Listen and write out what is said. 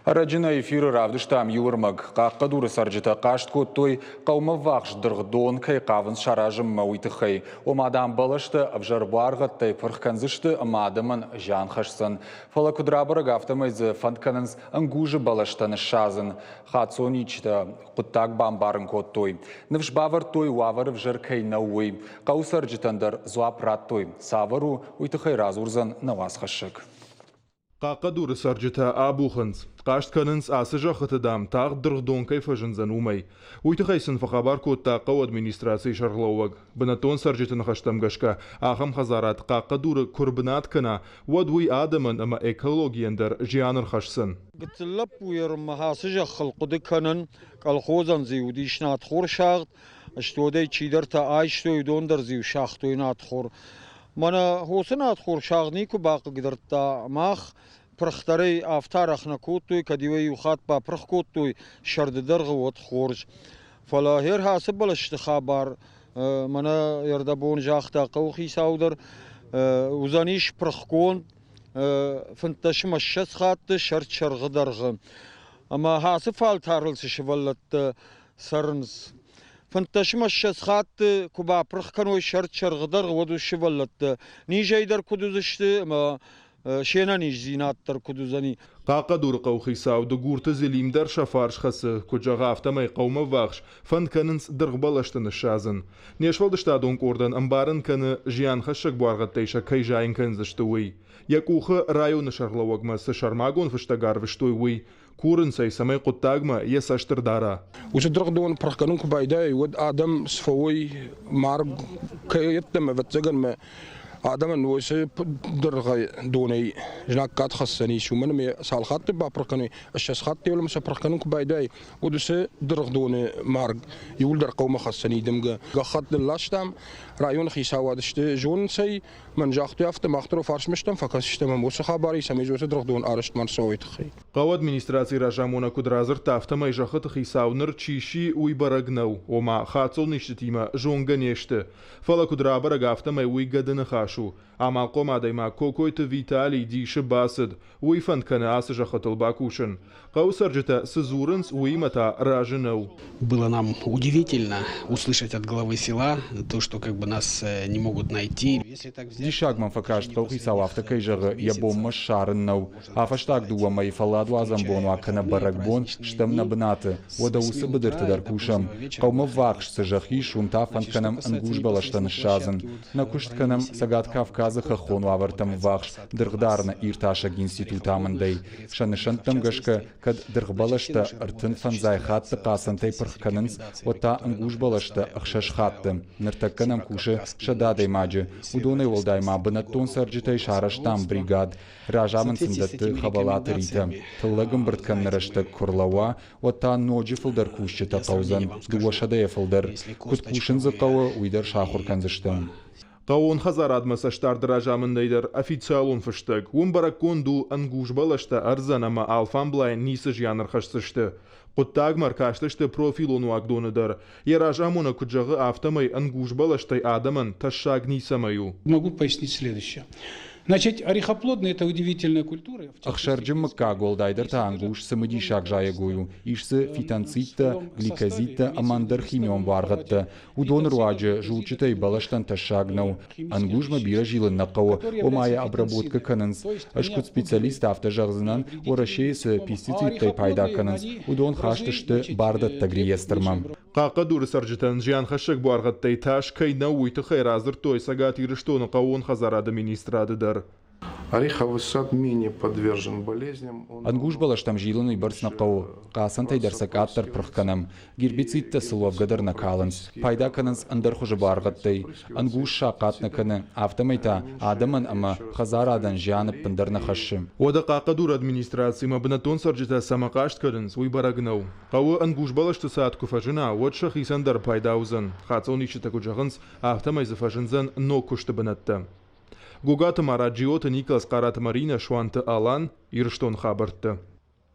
Ӕрӕджы нӕ эфиры равдыстам иу ӕрмӕг. Хъахъхъӕдуры цӕрджытӕ хъаст кодтой, хъӕумӕ ввахс дыргъдон кӕй хъавынц саразынмӕ, уый тыххӕй. Ома, дам, бӕлӕстӕ ӕвзӕр буаргъӕдтӕй пырх кӕндзысты ӕмӕ адӕмӕн зиан хӕсдзӕн. Фӕлӕ куыд рабӕрӕг, афтӕмӕй дзы фӕнд кӕнынц ӕнгузы бӕлӕстӕ ныссадзын. Хацоничтӕ хъуыддаг бамбарын кодтой. Ныфс бавӕрдтой, уавӕр ӕвзӕр кӕй нӕу, уый. Хъӕуы цӕрджытӕн дӕр дзуапп радтой. Цавӕр у, уый тыххӕй радзурдзӕн нӕ уацхӕссӕг. Хъахъхъӕдуры цӕрджытӕ абухынц, хъаст кӕнынц, ацы зӕххыты, дам, тагъд дыргъдон кӕй фӕзындзӕн, уымӕй. Уый тыххӕй сын фӕхабар кодта хъӕуы администрацийы сӕргълӕууӕг. Бынӕттон цӕрджыты ныхӕстӕм гӕсгӕ, ахӕм хӕдзарад Хъахъхъӕдуры куы ӕрбынат кӕна, уӕд уый адӕмӕн ӕмӕ экологийӕн дӕр зиан ӕрхӕсдзӕн. Гыццыл лӕппу ерынмӕ ацы зӕххыл хъуыды кӕнын, колхозӕн дзы уыдис надхор сагъд, стодӕй чидӕртӕ айстой, уыдон дӕр дзы-иу сагътой надхор. Мӕнӕ хосы надхор сагъд никуы бахъыгдардта. Мах пырхдӕрӕй афтӕ арӕх нӕ кодтой, кӕд-иу ӕй иу хатт бапырх кодтой сӕрды дӕргъы, уӕд хорз. Фӕлӕ гъер ацы бӕлӕсты хабар мӕнӕ ӕрдӕбон загъта хъӕуыхицау дӕр, уыдзӕнис пырхгонд 15 ӕмӕ 20 хатты сӕрд-сӕргъы дӕргъы. Ӕмӕ ацы фӕлтӕрыл цы сывӕллӕттӕ цӕрынц. 15 ӕмӕ 20 хатты куы бапырх кӕной сӕрд-сӕргъы дӕр, уӕд уыцы сывӕллӕттӕ низӕй дӕр куыд уыдзысты ӕмӕ се нӕниздзинад дӕр куыд уыдзӕни. Хъахъхъӕдуры хъӕуыхицау Дыгурты Зелим дӕр сӕ фарс хӕцы, куыд зӕгъы, афтӕмӕй хъӕумӕ ввахс фӕнд кӕнынц дыргъбӕлӕсты ныссадзын. Не сфӕлдыстадон къордӕн ӕмбарын кӕны, зианхӕссӕг буаргъӕдтӕй сӕ кӕй зайын кӕндзысты, уый. Йӕ къухы районы сӕргълӕууӕгмӕ цы сӕрмагонд фыстӕг арвыстой, уый. Курынц ӕй, цӕмӕй хъуыддагмӕ йӕ цӕст ӕрдара. Уыцы дыргъдон пырх кӕнын куы байдайой, уӕд адӕм сфӕуой марг кӕй йеддӕмӕ, ӕвӕццӕгӕн мӕ адӕмӕн уыцы дыргъӕй донӕй знаггад хӕссӕн ис, уымӕн ӕмӕ цал хатты бапырх кӕной, 20 хатты сӕ пырх кӕнын куы байдайой, уӕд уыцы дыргъдоны марг иууылдӕр хъӕумӕ хӕссӕн и дымгӕ. Гӕххӕтт нылластам, районы хицауад сты, зонынц ӕй, Мӕн загътой, афтӕ мах дӕр фарсмӕ стӕм, фӕкӕсдзыстӕм ӕм уыцы хабарӕй, цӕмӕй уыцы дыргъдон арӕзт ма рцӕуой тыххӕй. Хъӕуы администрацийы разамонӕг куыд радзырдта, афтӕмӕй зӕххыты хицау ныр чи сси, уый бӕрӕг нӕу, ома хаццон истытимӕ зонгӕ не сты. Фӕлӕ куыд рабӕрӕг, афтӕмӕй уый гӕдыныхас у. Амалхъом адӕймаг Кокойты Виталий дисы бацыд, уый фӕнд кӕны ацы зӕххытыл бакусын. Хъӕуы цӕрджытӕ цы дзурынц, уыимӕ та разы нӕу. Было нам удивительно услышать от главы села то, что как бы нас не могут найти. Диссаг мӕм фӕкаст, хъӕухицау афтӕ кӕй зӕгъы, йӕ бонмӕ ссарын нӕу. А фӕстаг дыууӕ мӕйы фӕлладуадзӕн бон уа кӕнӕ бӕрӕгбон, стӕм нӕ бынаты, уӕдӕ уыцы быдырты дӕр кусӕм. Хъӕумӕ ввахс цы зӕхх ис, уым та фӕнд кӕнӕм ӕнгуз бӕлӕстӕ ныссадзын. Нӕ куыст кӕнӕм Цӕгат Кавказы хӕххон уавӕртӕм ввахс дыргъдарыны иртасӕг институты амындӕй. Сӕ нысӕнттӕм гӕсгӕ, кӕд дыргъбӕлӕстӕ 35 хатты хъацӕнтӕй пырх кӕнынц, уӕд та ӕнгузбӕлӕстӕ ӕхсӕз хатты. Ныртӕккӕ нӕм кусы 100 адӕймаджы. Уыдонӕй уӕлдай ма бынӕттон цӕрджытӕй сарӕзтам бригад. Разамынд сын дӕтты Хӕбӕлаты Ритӕ. Тыллӕг ӕмбырд кӕныны рӕстӕг куы рлӕууа, уӕд та ноджы фылдӕр кусджытӕ хъӕудзӕн, дыууӕсӕдӕйӕ фылдӕр. Куыд кусын дзы хъӕуы, уый дӕр сахуыр кӕндзыстӕм. Хъӕууон хӕдзарадмӕ цӕстдарды разамындӕй дӕр официалон фыстӕг. Уым бӕрӕггонд у, ӕнгуз бӕлӕстӕ ӕрдзӕн ӕмӕ алфамблайӕн ницы зиан ӕрхӕсдзысты. Хъуыддагмӕ ӕркастысты профилон уагдоны дӕр. Йӕ разамонӕг куыд зӕгъы, афтӕмӕй ӕнгуз бӕлӕстӕй адӕмӕн тӕссаг ницӕмӕй у. Могу пояснить следующее. Значит, орехоплодные – это удивительная культура. Ӕхсӕрджын мыггаг, уӕлдайдӕр та ӕнгуз цымыдисаг зайӕгой у. Ис дзы фитонцидтӕ, гликозидтӕ ӕмӕ ӕндӕр химион буаргъӕдтӕ. Уыдоны руаджы зулчъытӕй бӕлӕстӕн тӕссаг нӕу. Ӕнгузмӕ бирӕ зилын нӕ хъӕуы, ома йӕ обработкӕ кӕнынц. Ӕз куыд специалист афтӕ зӕгъдзынӕн, Уӕрӕсейы цы пестицидтӕй пайда кӕнынц, уыдон хаст сты бардӕттӕг реестрмӕ. Хъахъхъӕдуры цӕрджытӕн зианхӕссӕг буаргъӕдтӕй тас кӕй нӕу, уый тыххӕй радзырдтой Цӕгат Ирыстоны хъӕууон хӕдзарады министрады дӕр. Ореховый сад менее подвержен болезням. Ӕнгуз бӕлӕстӕм зилын уыйбӕрц нӕ хъӕуы, хъацӕнтӕй дӕр сӕ къаддӕр пырх кӕнӕм. Гербицидтӕ сыл уӕвгӕ дӕр нӕ калынц, пайда кӕнынц ӕндӕр хуызы буаргъӕдтӕй. Ӕнгуз сахъат нӕ кӕны, афтӕмӕй та адӕмӕн ӕмӕ хӕдзарадӕн зиан ӕппындӕр нӕ хӕссы. Уӕдӕ Хъахъхъӕдуры администрацимӕ бынӕттон цӕрджытӕ цӕмӕ хъаст кӕнынц, уый бӕрӕг нӕу. Хъӕуы ӕнгуз бӕлӕсты цад куы фӕзына, уӕд сӕхицӕн дӕр пайда уыдзӕн. Хаццон исчитӕ куыд зӕгъынц, афтӕмӕй дзы фӕзындзӕн ног куысты бынӕттӕ. Гогаты Марат, Джиоты Николас, Хъараты Маринӕ, Суанты Алан, Ирыстоны хабӕрттӕ.